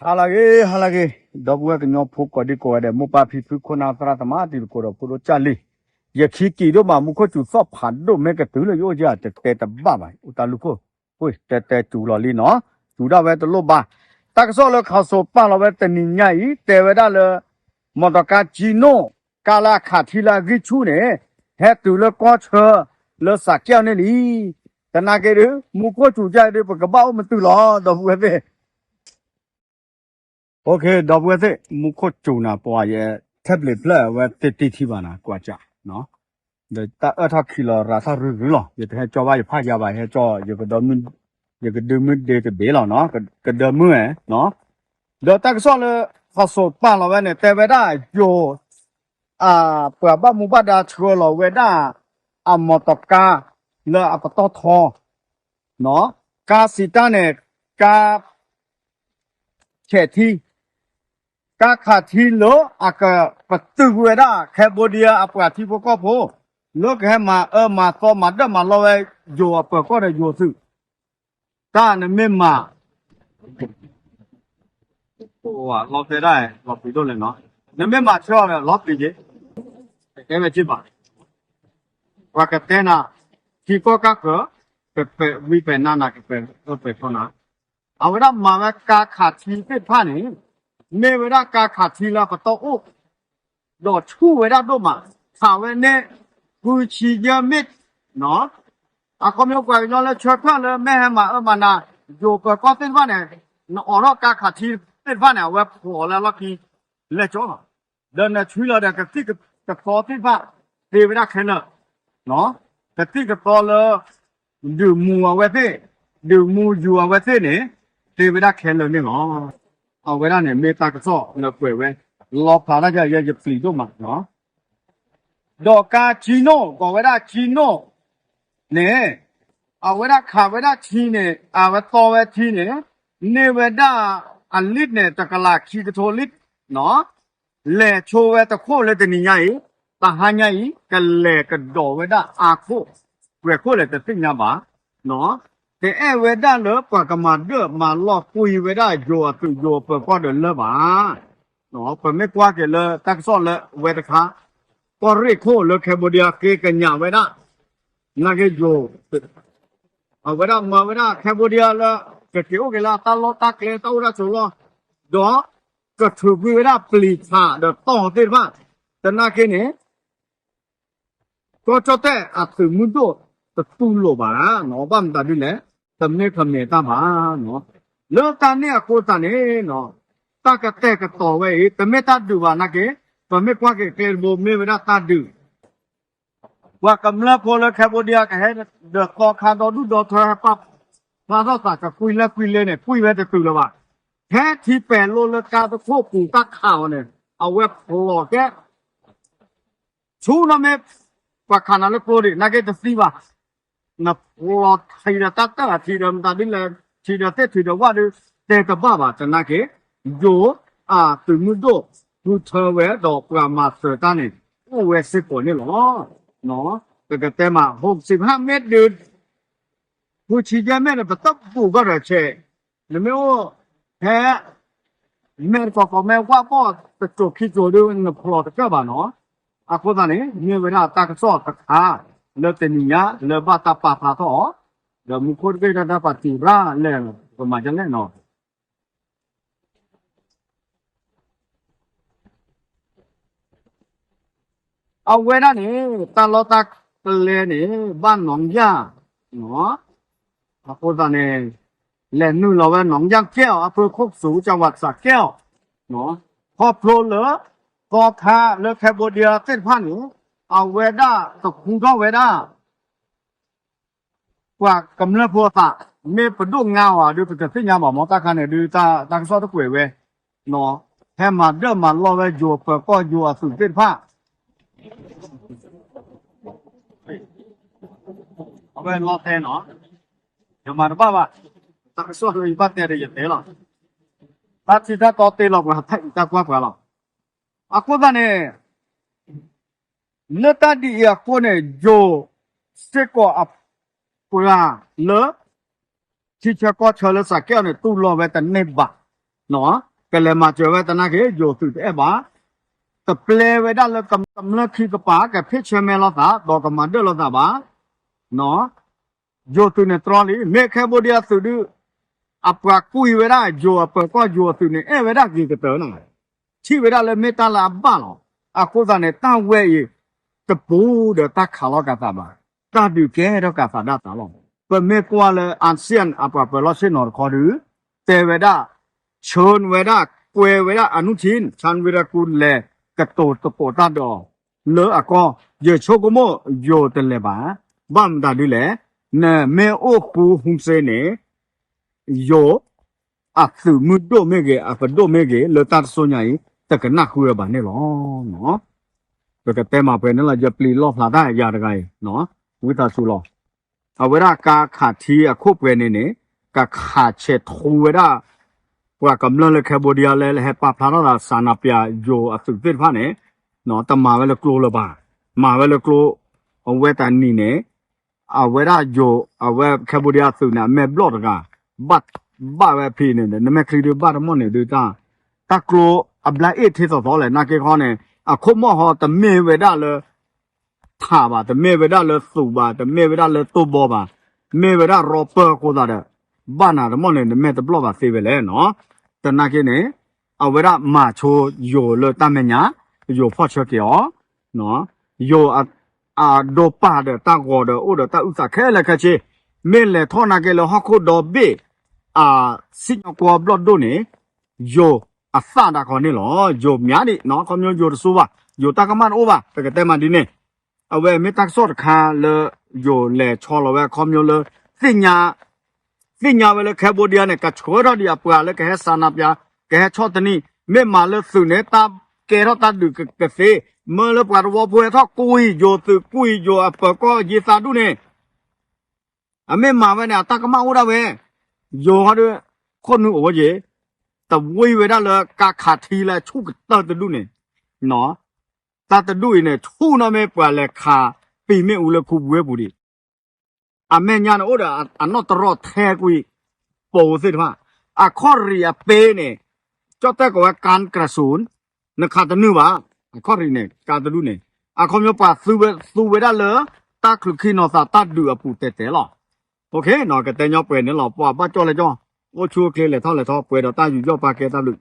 ဟါလၢအဂ့ၤ ဟါလၢအဂ့ၤ ဒီပုၢ်ဝဲၢ်ကညီဖိကိးဒံကိးဂၤဒဲး မိၢ်ပၢ်ဖံဖု ခိၣ်နၢ်သရၣ်သမါ တံၤသကိးဒီးဖိဒိၣ်ကၢ်လံၤ, ယခံကံၣ်ဒိၣ်မး မူခိၣ်စူၤသီၣ်ဖးဒိၣ် မ့ၢ်ကတုၤလၢယအိၣ်က့ တတဲတဘၣ်ဘၣ် အိၣ်တၢ်လူၢ်ခိၣ်, တဲတဲစူၤလီၤလံနီၤ, စူၤဒၣ်ဝဲတလိၣ်ဘၣ်. တၢ်ကစီၣ်လၢခးစိးပာ်လီၤဝဲတနံၤညါအံၤ တဲဝဲဒၣ်လၢ မီတီကါကၠံနိၣ် ကါလၢအခးထံလၢအဂံၢ်ဆူၣ်န့ၣ် ဟဲတုၤလၢကီၢ်ဆၢ လၢစးကဲၣ်န့ၣ်လံ. သနာ်က့ဒုး မူခိၣ်စူၤကၢ်ဒုး ပကဘၣ်အိၣ်မတုၤလီၤ ဒီပုၢ်ဝဲၢ်သ့ၣ် ဒီပုၢ်ဝဲၢ်သ့ၣ် မူခိၣ်စူၤနၤ ပှၤယဲ ထဲဘျ့ဖျၢၣ်အဝဲသ့ၣ်တံၢ်ထံဘၣ်နၤ ကွၢ်ကၠး, ဒီးတၢ်အၢၣ်ထီၣ်ခံလီၤရၤထီၣ်ရုရုလီၤ. ယတဟဲကၠီဘၣ်ယဖးယါဘၣ် ဟဲကၠီ ယကဒုးမုၢ်ဒ့တဘ့ၣ်လီၤနီၤ, ကဒၢမုၢ်ဝဲ, ဒီးတၢ်ကစီၣ်လၢ ခးစိးပာ်လီၤဝဲန့ၣ် တဲဝဲဒၣ်ယိၤ ပှၤဘၣ်မူဘၣ်ဒါဆှၢလီၤဝဲဒၣ် အမီတီကါ လၢအပတီၢ်ထီ ကါစံးတၢ်န့ၣ် ကါ ဆဲးထံ, ကါခးထံလၢအကပတုာ်ကွံာ်ဝဲဒၣ် Cambodia အပှၤထံဖိကီၢ်ဖိ လၢကဟဲမၤအၢမၤသီမၤဒၢၣ်မၤလီၢ်ဝဲ ယိၤအပၢၤကီၢ်ဒီးယိၤသုး, တၢ်နမ့ၢ်မၤ လီၤတဲဒၣ် လီၤပျံၤဒိၣ်လဲၣ်နီၤ, နမ့ၢ်မၤဆၢအီၤဒီးလီၤပျံၤက့ၤ, ကတဲဝဲက့ၤဘၣ်, ပှၤကတဲနၤ ထံကီၢ်ကၢ်ဃၢၤ ကပဲာ်ဝံပဲာ်နါနၤ ကပဲာ်အၢပဲာ်သီနၤ အဝဲဒၣ်မၤဝဲကါခးထံသ့ၣ်တဖၣ်န့ၣ် မ့ၢ်ဝဲဒၣ်ကါခးထံလၢပတီၢ်အိၣ် ဒီးဆူၣ်ဝဲဒၣ်ဒိၣ်မး, ခးဝဲန့ၣ် ဃုဆံယဲၢ်မ့ၢ်, အခီပညီပှၤကညီလၢဆၢထၢၣ်လၢမ့ၢ်ဟဲမၤအၢမၤနး ယိၤပၢၤကီၢ်သ့ၣ်တဖၣ်န့ၣ် နအိးထီၣ်ကါခးထံသ့ၣ်တဖၣ်န့ၣ် အဝဲဖျိးလၢလီၢ်ခံ လဲၤကၠီလီၤ. ဒီးနဆှံလီၤဒီးကသံၣ်ကသီသ့ၣ်တဖၣ် သ့ဝဲဒၣ်ခဲလၢာ်, ကသံၣ်ကသီလၢ ဒုးမူအဝဲသ့ၣ်, ဒုးမူယူၤအဝဲသ့ၣ်န့ၣ် သ့ဝဲဒၣ်ခဲလၢာ်န့ၣ်လီၤ. အဝဲဒၣ်န့ၣ်မ့ၢ်တၢ်ကစီၣ်လၢကွဲးဝဲ လီၤဖးတၢ်ယဲယပျံၤဒိၣ်မးနီၤ. ဒီးကါကၠံနိၣ် ကိးဝဲဒၣ်ကၠံနိၣ်န့ၣ် အဝဲဒၣ်ခးဝဲဒၣ်ထံန့ၣ် အဝဲသီဝဲထံန့ၣ် န့ၢ်ဝဲဒၣ်အလံၣ်န့ၣ် တကလးခံကထိလံၣ်နီၤ. လဲၤဆိဝဲတခိၣ်လၢတနံၤညါအံၤ, တဟါညါအံၤ ကလဲၤကဒီးဝဲဒၣ်အါခိၣ် ပှဲၤခိၣ်လဲၣ်တသ့ၣ်ညါဘၣ် တအဲၣ်ဝဲဒၣ်လၢပှၤကမၤဒၢၣ်မၤလီၢ်ကွံာ်ဝဲဒၣ်ယိၤအသုးယိၤအပၢၤကီၢ်ဒီးလၢၤဘၣ်. ပမ့ၢ်ကွၢ်က့ၤလၢတၢ်ကစီၣ်လၢဝဲတခါ, ကီၢ်ရ့ၣ်ခိၣ်လၢ Cambodia က့ကညးဝဲဒၣ်, နာ်က့ယိၤ, အဝဲဒၣ်မၤဝဲဒၣ် Cambodia လၢ ကက့ၤအိၣ်က့ၤလၢတၢ်လီၢ်တၢ်ကျဲတၢ်အိၣ်တၢ်ဆိးလီၢ်, ဒီးကထုးကွံာ်ဝဲဒၣ်ပျံၤဆးဒီးတီၢ်သ့ၣ်တဖၣ်, သနာ်က့န့ၣ် ကီၢ်ကၠီၣ်တဲၣ်အသုးမုၢ်ဒိၣ်တတူၢ်လိာ်ဘၣ်, ဘၣ်မတၤဒ်လဲၣ်, တမ့ၢ်ကမ့ၢ်တၢ်ဘၣ်. လၢတၢ်န့ၣ်အဃိသတးန့ၣ်, တၢ်ကတဲာ်ကတီၤဝဲအံၤ တမ့ၢ်တၢ်ဒုးဘၣ်နာ်က့, ပမ့ၢ်ကွၢ်က့ၤကျဲတဘိမ့ၢ်ဝဲဒၣ်တၢ်ဒုး, ပှၤကမျၢၢ်ဖိလၢ Cambodia ကဟဲဒီးသီခါဒီဒူၣ်ဒီထၢ ဟဲပာ်ဖျါထီၣ်သးကကွံာ်လၢကွံာ်လဲၢ်န့ၣ် ကွံာ်ဝဲတတုၤလၢၤဘၣ်. ဖဲထံပဲာ်လိလၢကါတခိၣ်ပူၤတၢ်ခးအီၤန့ၣ် အဝဲဖျိးကဲ ဆူနီၢ်မ့ၢ် ပှၤခးနၤလၢကျိဒံး နာ်က့တသံဘၣ်. နဖျိးထံဒီးတၢ်တၢၢ်ထံဒီးမတၤဒ်လဲၣ်, ထံဒီးသ့ၣ်ထံဒီးဝၣ်ဒုး တဲတဘၣ်ဘၣ် သနာ်က့ ယိၤအသုးမုၢ်ဒိၣ် ဃုထၢဝဲဒီးပှၤမၤစၢၤတၢ်န့ၣ် အိၣ်ဝဲစ့ၢ်ကီးန့ၣ်လီၤ. ပကတဲမး ဟိးစံးဖးမ့ၢ်ဒုး ဃုဆံယဲၢ်မ့ၢ်န့ၣ် ပတဘူၣ်ကီၢ်ဒီးဆဲး, နမ့ၢ်အိၣ်ဖဲ မဲာ်တကိးကိးမဲာ်ဝၣ်ဘီၣ်တစိၤခံစိၤဒုး နဖျိးတကၢၢ်ဘၣ်နီၤ. အဃိသတးန့ၣ် မ့ၢ်ဝဲဒၣ်တၢ်ကစီၣ်တခါ လၢတနံၤညါလၢဘၣ်တၢ်ပာ်ဖျါထီၣ်အီၤ, ဒီးမူခိၣ်တဘ့ၣ်တၢ်တၢ်ပာ်တံၤရၣ်လဲၣ် ပမၤဒ်လဲၣ်နီၤ. အဝဲဒၣ်န့ၣ် တၢ်လီၢ်တၢ်ကျဲန့ၣ် ဘၣ်နီၢ်ယၣ်, အဃိသတးန့ၣ် လဲၤနုာ်လီၤဝဲနီၢ်ယၣ်ကဲၣ်အီၤ အဖၢခိၣ်စူၤ ကၠၣ်ဝးစးကဲၣ်အီၤ, ခီဖျိလၢ သီခါလၢ Cambodia သ့ၣ်တဖၣ်န့ၣ် အဝဲဒၣ်တဃူထီၣ်ဝဲဒၣ် ပှၤကမျၢၢ်ဖိအသး, မ့ၢ်ပဒိၣ်ငါအီၤဒုး ပတသ့ၣ်ညါဘၣ်မ့ၢ် တၢ်ခါန့ၣ်ဒုး တၢ်ကစီၣ်တကွဲးဝဲ, ဟဲမၤဒၢၣ်မၤလီၢ်ဝဲယိၤပၢၤကီၢ်ယိၤအသုးသ့ၣ်တဖၣ် အဝဲလီၤတဲနီၤ, ယမၤတဘၣ်ဘၣ်, တၢ်ကစီၣ်လၢယဘၣ်တဲဒီးယတဲလီၤ, တၢ်ထံတၢ်တီတ့လီၤပှၤ တၢ်အံၤတၢ်ကွၢ်ပှၤလီၤ. အဃိသတးန့ၣ် လၢတၢ်ဒ်အံၤအဃိန့ၣ် ယိၤစ့ၢ်ကီးအပှၤလၢ ထံဆၢကီၢ်ဆၢလၢစးကဲၣ်အီၤန့ၣ် တူၢ်လိာ်ဝဲတန့ၢ်ဘၣ်နီၤ. ကလဲၤမၤစၢၤဝဲသနာ်က့ ယိၤသုးတအဲၣ်ဘၣ်, တပျဲဝဲဒၣ်လၢကမျၢၢ်ခံကပၤ ကဖ့ၣ်ဆၢမဲလိာ်သး ဒီးကမၤဒၢၣ်လိာ်သးဘၣ်. ယိၤသုးန့ၣ်တြီလံ, မ့ၢ် Cambodia သုးဒုး အပှၤကွံာ်ဝဲဒၣ်ယိၤအပၢၤကီၢ် ယိၤအသုးန့ၣ် အဲၣ်ဝဲဒၣ်ဂ့ၤကတၢၢ်နီၤ, ထံၣ်ဝဲဒၣ်လၢမ့ၢ်တၢ်လၢအဘၣ်လီၤ. အဃိသတးန့ၣ် တၢ်ဝဲအံၤ တပူၤဒီးတၢ်ခးလီၤက့ၤသးဘၣ်, တၢ်ဒုးကဲထီၣ်က့ၤသးဒၣ်တၢ်လီၤ. ပမ့ၢ်ကွၢ်လၢ ASEAN အပှၤပၢၤလီၢ်ဆ့ၣ်နီၤတခီဒုး တဲဝဲဒၣ် ဆှၢဝဲဒၣ် ကွဲဝဲဒၣ် အနုထိန်း Chan Wiraku လဲၤကတိၤသကိးတၢ်ဒီး လၢအကီၢ် ယဆိကမိၣ်ယိၤတလဲၤဘၣ်. ဘၣ်မတၤဒ်လဲၣ်, နမ့ၢ်အိၣ်ဃူ Hun Sen န့ၣ် ယိၤအသုးမုၢ်ဒိၣ်မ့ၢ်ဂ့ၤ အပဒိၣ်မ့ၢ်ဂ့ၤ လၢတၢ်တစိၤညါအံၤ တကနၣ်ဃုဝဲဘၣ်န့ၣ်လီၤ. ပကတဲမၤပှဲၤန့ၣ်လီၤ, ယပျံၤလီၣ်ဖျါတၢ်ယၤတဂၤအံၤ, ဝံသးစူၤလီၤ. အဝဲဒၣ်ကါခးထံအခိၣ်ပှဲၤန့ၣ်န့ၣ် ကခးဆဲးထူဝဲဒၣ် ပှၤကမျၢၢ်လၢ Cambodia လၢဟဲပာ်ဖျါထီၣ်သး ဆန္ဒပြ ယိၤအသုးသ့ၣ်တဖၣ်န့ၣ် တမၤဝဲလၢကျိလၢၤဘၣ်, မၤဝဲလၢကျိ အဝဲတနံၤန့ၣ် အဝဲဒၣ်ယိၤ အဝဲ Cambodia သုးန့ၣ် အမဲာ်ဘျီၣ်တဂၤ ဘၣ် ဘၣ်ဝဲဖဲန့ၣ် နမဲာ်ချံဒုးဘၣ်တမီၢ်န့ၣ်ဒုးတၢ် တၢ်ကျိအဘျါအ့ၣ်ထံသီသီလဲၣ် နာ်က့ခီန့ၣ် အခိၣ်မီၢ်ဟီတမ့ၢ်ဝဲဒၣ်လၢ ထးဘၣ်, တမ့ၢ်ဝဲဒၣ်လၢသူးဘၣ်, တမ့ၢ်ဝဲဒၣ်လၢတိၢ်ဘီဘၣ်, မ့ၢ်ဝဲဒၣ်ရီပၢၢ်အဃိသတးဒီး ဘၣ်နၤတမီၢ်န့ၣ် နမဲာ်တဘျီၣ်ဘၣ်သ့ဝဲလဲၣ်နီၤ. သနာ်က့န့ၣ် အဝဲဒၣ်မၤဆိယိၤလၢတၢ်မဲာ်ညါ, ယိၤဖီၣ်ဆၢက့ၤအီၤ, ယိၤအဒိပာ်ဒီးတၢ်ဂီၤဒီးအိၣ်ဒီးတၢ်အုၣ်သးခဲလၢာ်ခဲဆ့, မ့ၢ်လဲၤထီၣ်နာ်က့လၢဟီၣ်ခိၣ်ဒီဘ့ၣ် အစံၣ်ညီၣ်ကွီၢ်ဘျီၣ်ဒိၣ်န့ၣ် ယိၤအသၣ်ဒၣ်ခီန့ၣ်လီၤ. ယိၤမၠးဒံးနီၤ, ခီဖျိယိၤတစိၤဘၣ်, ယိၤတၢ်ကမၣ်တအိၣ်ဘၣ်, ပကတဲမးဒ်န့ၣ်, အဝဲမ့ၢ်တၢ်ကစီၣ်တခါလၢ ယိၤလဲၤဆီလီၤဝဲ ခီဖျိလၢ သ့ၣ်ညါ သ့ၣ်ညါဝဲလၢ Cambodia န့ၣ် ကဆှၢထီၣ်ဒံးအပှၤလၢကဟဲဆန္ဒပြ, ကဟဲဆီၣ်သနံး, မ့ၢ်မၤလၢသုးန့ၣ် တၢ်ကဲထီၣ်တၢ်ဒုးကသ့, မၢလၢပှၤတဝီဖိဟဲထီၣ်ကွံာ်ယိၤသုး ကွံာ်ယိၤအပၢၤကီၢ်ယ့သးဒူၣ်န့ၣ် အမ့ၢ်မၤဝဲန့ၣ် အတၢ်ကမၣ်အိၣ်ဒၣ်ဝဲ, ယိၤဟီဒီး ခိၣ်နူာ်အိၣ်ဝဲက့ၤ, တဝံဝဲဒၣ်လၢကါခးထံလၢဆူၣ်ကတၢၢ်တဒူၣ်န့ၣ်, တၢ်တဒူၣ်အံၤန့ၣ် ဆူၣ်နီၣ်မ့ၢ်ပှၤလဲၤခး ပံၤမ့ၣ်အူလၢခူပူၤဝ့ၢ်ပူၤဒံး, အမဲာ်ညါန့ၣ်အိၣ်ဒီးအနီၢ်တရီၣ်ထဲကွံာ် ပိာ်သ့ၣ်တဖၣ်, အခီၣ်ရံၣ်အပ့ၤန့ၣ် ကၠီၣ်တဲၣ်ကိးဝဲ ကၣ်ကရၢၣ်စူၣ်, နခးတနုာ်ဘၣ်, အခီၣ်ရံၣ်န့ၣ် ကါတဒူၣ်န့ၣ်, အခီပညီပှၤသူဝဲဒၣ်လၢ တၢ်ချုးခံနီၤသးတၢ်ဒုးအပူၤတဲာ်တဲာ်လီၤ. ကတဲညီပှဲၤန့ၣ်လီၤ, ပှၤဘၣ်ကၠီၣ်လဲၣ်ကၠီၣ်, အိၣ်ဆူၣ်အိၣ်ချ့လဲၤထီၣ်လဲၤထီ ပှဲၤဒီးတၢ်ယူးယီၣ်ပာ်ကဲတၢ်ဘျုး